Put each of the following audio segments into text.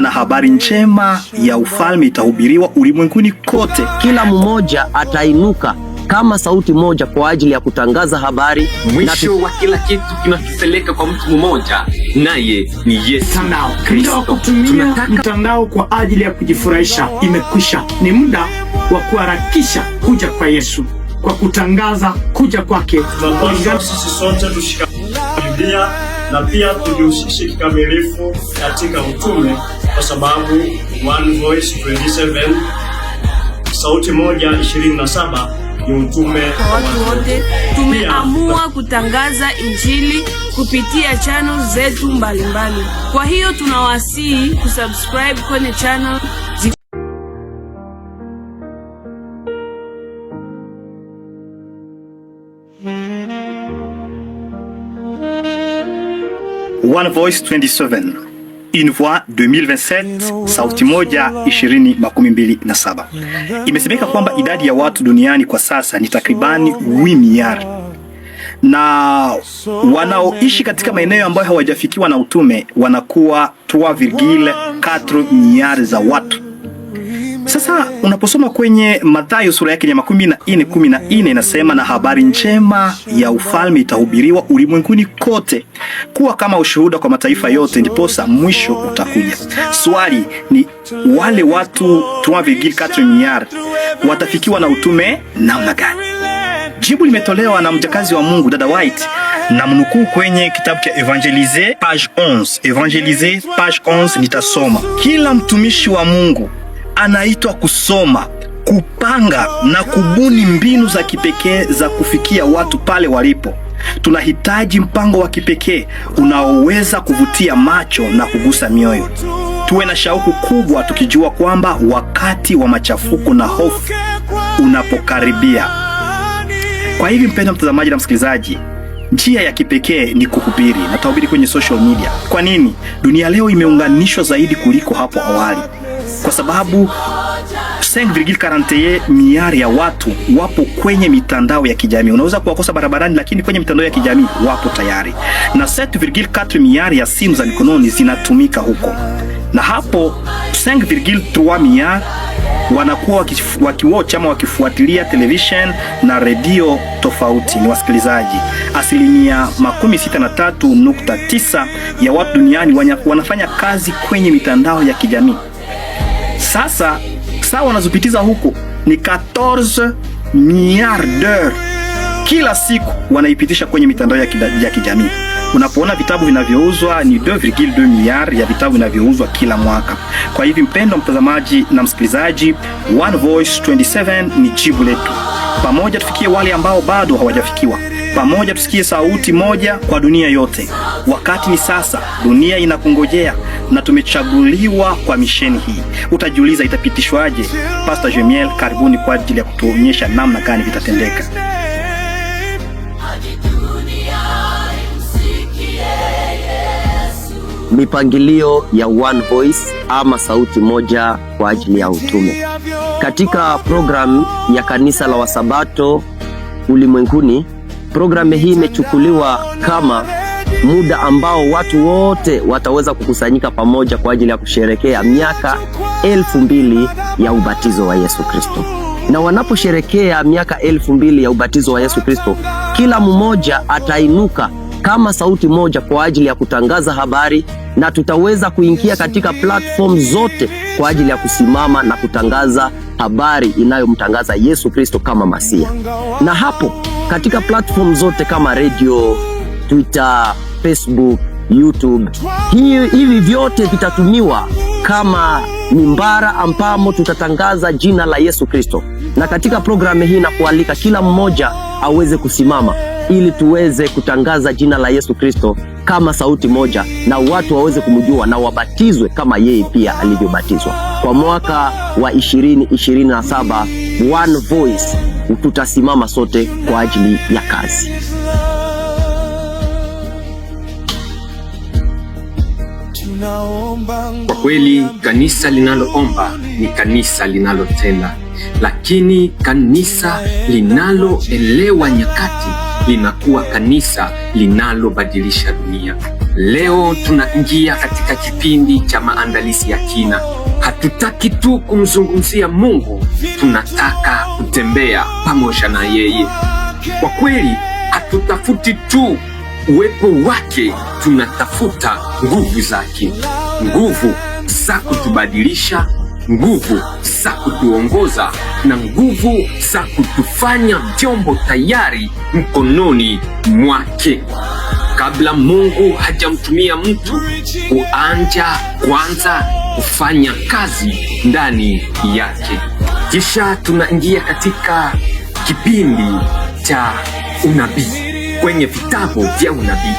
Na habari njema ya ufalme itahubiriwa ulimwenguni kote. Kila mmoja atainuka kama sauti moja kwa ajili ya kutangaza habari. Mwisho wa kila kitu kinatupeleka kwa mtu mmoja, naye ni Yesu Mtandao. Muda wa Kristo. kutumia Tunataka mtandao kwa ajili ya kujifurahisha imekwisha. Ni muda wa kuharakisha kuja kwa Yesu kwa kutangaza kuja kwake. Tunapaswa sisi sote tushikamane Biblia na pia tujihusishe kikamilifu katika utume, kwa sababu One Voice 27, sauti moja 27 ni utume kwa kwa watu watu wote. wote. Pia Tumeamua kutangaza Injili kupitia channel zetu mbalimbali. Kwa hiyo tunawasihi kusubscribe kwenye channel. One Voice 27, Une Voix 2027, sauti moja 2027. Imesemeka kwamba idadi ya watu duniani kwa sasa ni takribani 8 miliari na wanaoishi katika maeneo ambayo hawajafikiwa na utume wanakuwa 3,4 miliari za watu. Sasa unaposoma kwenye Mathayo sura yake ya 14:14 inasema, na habari njema ya ufalme itahubiriwa ulimwenguni kote kuwa kama ushuhuda kwa mataifa yote, ndiposa mwisho utakuja. Swali ni wale watu 3,4 miliari watafikiwa na utume namna gani? Jibu limetolewa na mjakazi wa Mungu dada White na mnukuu kwenye kitabu cha Évangéliser page 11. Évangéliser page 11, nitasoma. Kila mtumishi wa Mungu anaitwa kusoma, kupanga na kubuni mbinu za kipekee za kufikia watu pale walipo. Tunahitaji mpango wa kipekee unaoweza kuvutia macho na kugusa mioyo. Tuwe na shauku kubwa tukijua kwamba wakati wa machafuko na hofu unapokaribia. Kwa hivi, mpendwa mtazamaji na msikilizaji, njia ya kipekee ni kuhubiri na tahubiri kwenye social media. Kwa nini? Dunia leo imeunganishwa zaidi kuliko hapo awali, kwa sababu 5,41 miliari ya watu wapo kwenye mitandao ya kijamii. Unaweza kuwakosa barabarani, lakini kwenye mitandao ya kijamii wapo tayari, na 7,4 miliari ya simu za mikononi zinatumika huko, na hapo 5,3 miliari wanakuwa wakiwatch ama wakifuatilia television na redio tofauti. Ni wasikilizaji. Asilimia 63.9 ya watu duniani wanafanya kazi kwenye mitandao ya kijamii. Sasa saa wanazopitiza huko ni 14 milliards d'heures kila siku wanaipitisha kwenye mitandao ya kijamii. Unapoona vitabu vinavyouzwa ni 2,2 miliardi ya vitabu vinavyouzwa kila mwaka. Kwa hivi, mpendwa mtazamaji na msikilizaji, One Voice 27 ni jibu letu. Pamoja tufikie wale ambao bado hawajafikiwa. Pamoja tusikie sauti moja kwa dunia yote. Wakati ni sasa, dunia inakungojea na tumechaguliwa kwa misheni hii. Utajiuliza itapitishwaje? Pastor Jemiel, karibuni kwa ajili ya kutuonyesha namna gani vitatendeka. Mipangilio ya One Voice ama sauti moja kwa ajili ya utume. Katika programu ya kanisa la Wasabato ulimwenguni, programu hii imechukuliwa kama muda ambao watu wote wataweza kukusanyika pamoja kwa ajili ya kusherekea miaka 2000 ya ubatizo wa Yesu Kristo. Na wanaposherekea miaka 2000 ya ubatizo wa Yesu Kristo, kila mmoja atainuka kama sauti moja kwa ajili ya kutangaza habari, na tutaweza kuingia katika platform zote kwa ajili ya kusimama na kutangaza habari inayomtangaza Yesu Kristo kama Masia. Na hapo katika platform zote kama radio, Twitter, Facebook, YouTube, hivi vyote vitatumiwa kama mimbara ambamo tutatangaza jina la Yesu Kristo. Na katika programu hii na kualika kila mmoja aweze kusimama ili tuweze kutangaza jina la Yesu Kristo kama sauti moja, na watu waweze kumjua na wabatizwe kama yeye pia alivyobatizwa. Kwa mwaka wa 2027 One Voice tutasimama sote kwa ajili ya kazi. Kwa kweli kanisa linaloomba ni kanisa linalotenda, lakini kanisa linaloelewa nyakati linakuwa kanisa linalobadilisha dunia. Leo tunaingia katika kipindi cha maandalizi ya kina. Hatutaki tu kumzungumzia Mungu, tunataka kutembea pamoja na yeye. Kwa kweli, hatutafuti tu uwepo wake, tunatafuta nguvu zake, nguvu za kutubadilisha, nguvu za kutuongoza na nguvu za kutufanya vyombo tayari mkononi mwake. Kabla Mungu hajamtumia mtu kuanja kwanza kufanya kazi ndani yake. Kisha tunaingia katika kipindi cha unabii kwenye vitabu vya unabii.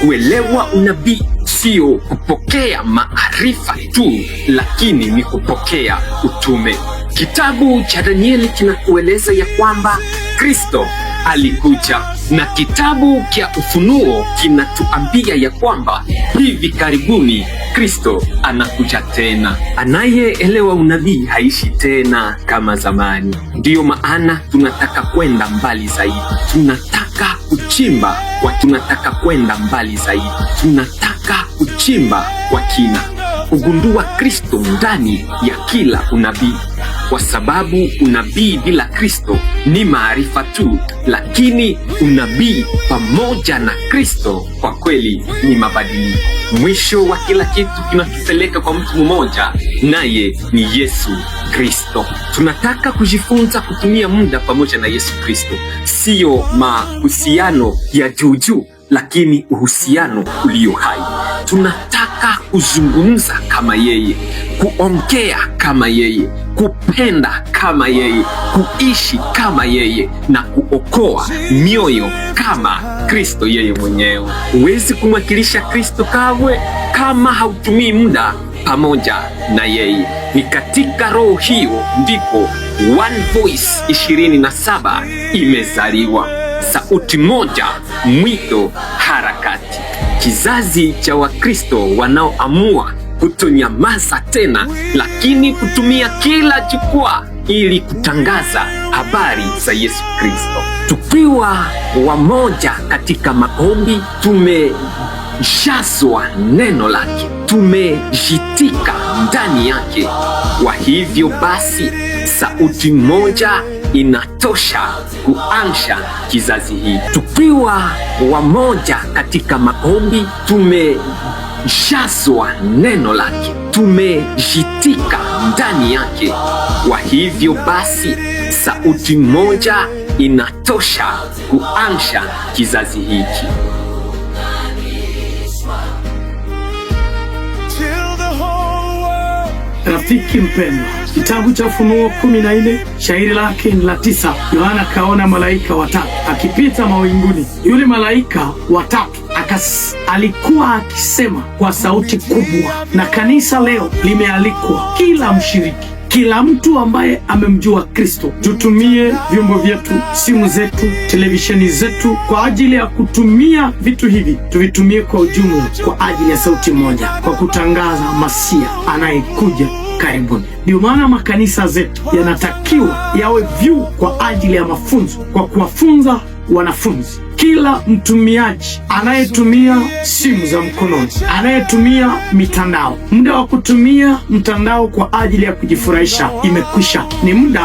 Kuelewa unabii sio kupokea maarifa tu, lakini ni kupokea utume. Kitabu cha Danieli kinakueleza ya kwamba Kristo alikuja, na kitabu cha Ufunuo kinatuambia ya kwamba hivi karibuni Kristo anakuja tena. Anayeelewa unabii haishi tena kama zamani. Ndiyo maana tunataka kwenda mbali zaidi, tunataka kuchimba kwa, tunataka kwenda mbali zaidi, tunataka kuchimba kwa kina, kugundua Kristo ndani ya kila unabii, kwa sababu unabii bila Kristo ni maarifa tu, lakini unabii pamoja na Kristo kwa kweli ni mabadiliko. Mwisho wa kila kitu kinatupeleka kwa mtu mmoja, naye ni Yesu Kristo. Tunataka kujifunza kutumia muda pamoja na Yesu Kristo, siyo mahusiano ya juujuu, lakini uhusiano ulio hai. Tunataka kuzungumza kama yeye, kuongea kama yeye, kupenda kama yeye, kuishi kama yeye na kuokoa mioyo kama Kristo yeye mwenyewe. Huwezi kumwakilisha Kristo kamwe kama hautumii muda pamoja na yeye. Ni katika roho hiyo ndipo One Voice 27 imezaliwa. Sauti moja, mwito, harakati. Kizazi cha Wakristo wanaoamua kutonyamaza tena, lakini kutumia kila jukwaa ili kutangaza habari za Yesu Kristo. Tukiwa wamoja katika maombi, tumejazwa neno lake, tumejitika ndani yake. Kwa hivyo basi, sauti moja inatosha kuamsha kizazi hiki. Tukiwa wamoja katika maombi, tumejazwa neno lake, tumejitika ndani yake. Kwa hivyo basi, sauti moja inatosha kuamsha kizazi hiki. Rafiki mpendwa, kitabu cha Ufunuo 14 shairi lake ni la 9. Yohana kaona malaika watatu akipita mawinguni. Yule malaika watatu alikuwa akisema kwa sauti kubwa, na kanisa leo limealikwa, kila mshiriki, kila mtu ambaye amemjua Kristo, tutumie vyombo vyetu, simu zetu, televisheni zetu kwa ajili ya kutumia vitu hivi, tuvitumie kwa ujumla kwa ajili ya sauti moja, kwa kutangaza Masia anayekuja karibuni. Ndio maana makanisa zetu yanatakiwa yawe vyuo kwa ajili ya mafunzo, kwa kuwafunza wanafunzi. Kila mtumiaji anayetumia simu za mkononi, anayetumia mitandao, muda wa kutumia mtandao kwa ajili ya kujifurahisha imekwisha. Ni muda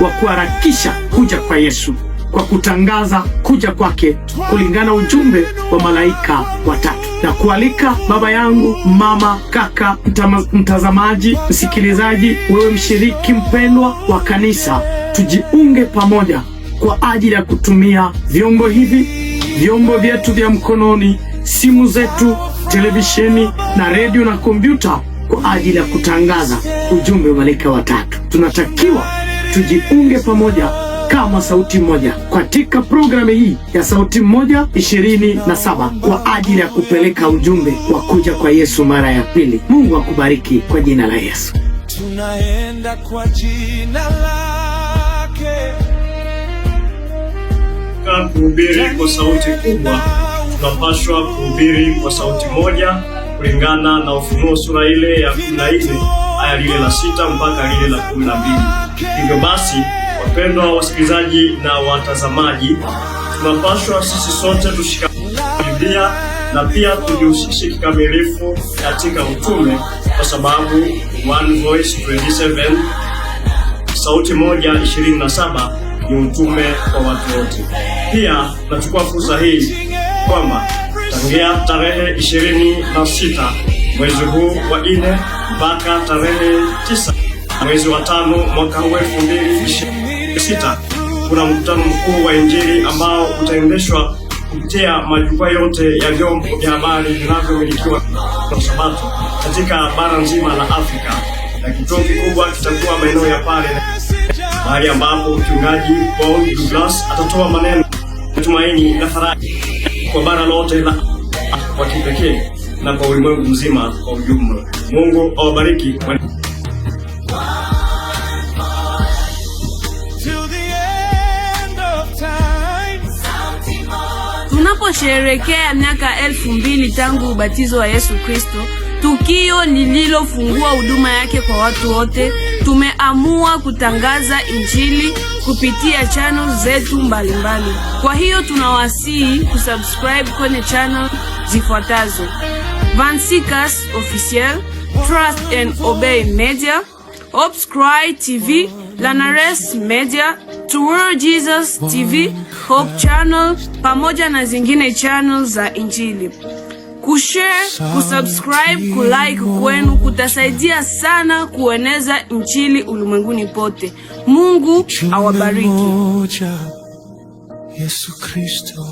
wa kuharakisha kuja kwa Yesu, kwa kutangaza kuja kwake kulingana ujumbe wa malaika watatu, na kualika baba yangu, mama, kaka, mtazamaji, msikilizaji, wewe mshiriki mpendwa wa kanisa, tujiunge pamoja kwa ajili ya kutumia vyombo hivi, vyombo vyetu vya mkononi, simu zetu, televisheni na redio na kompyuta kwa ajili ya kutangaza ujumbe wa malaika watatu. Tunatakiwa tujiunge pamoja kama sauti moja katika programu hii ya sauti moja 27 kwa ajili ya kupeleka ujumbe wa kuja kwa Yesu mara ya pili. Mungu akubariki kwa jina la Yesu. Tunaenda kwa jina lake. Kuhubiri kwa sauti kubwa, tunapaswa kuhubiri kwa sauti moja kulingana na Ufunuo sura ile ya 14 aya lile la 6 mpaka lile la 12. Hivyo basi, wapendwa wasikilizaji na watazamaji, tunapaswa sisi sote tushikane Biblia na pia tujihusishe kikamilifu katika utume, kwa sababu One Voice 27, sauti moja 27 ni utume kwa watu wote. Pia nachukua fursa hii kwamba tangia tarehe 26 mwezi huu wa 4 mpaka tarehe 9 mwezi wa 5 mwaka huu 2026 kuna mkutano mkuu wa Injili ambao utaendeshwa kupitia majukwaa yote ya vyombo vya habari vinavyomilikiwa na Sabato katika bara nzima la Afrika, na kituo kikubwa kitakuwa maeneo ya pale, mahali ambapo mchungaji Paul Douglas atatoa maneno ya tumaini na faraja kwa bara lote la kwa kipekee na kwa ulimwengu mzima kwa ujumla. Mungu awabariki. Till the end of time. Tunaposherehekea miaka 2000 tangu ubatizo wa Yesu Kristo, tukio lililofungua huduma yake kwa watu wote, tumeamua kutangaza Injili kupitia channel zetu mbalimbali. Kwa hiyo tunawasihi kusubscribe kwenye channel zifuatazo: Vansikas Officiel, Trust and Obey Media, Hope's Cry TV, Lanares Media, Toward Jesus TV, Hope Channel pamoja na zingine channel za Injili. Kushare, kusubscribe, kulike kwenu kutasaidia sana kueneza Injili ulimwenguni pote. Mungu awabariki. Moja, Yesu Kristo.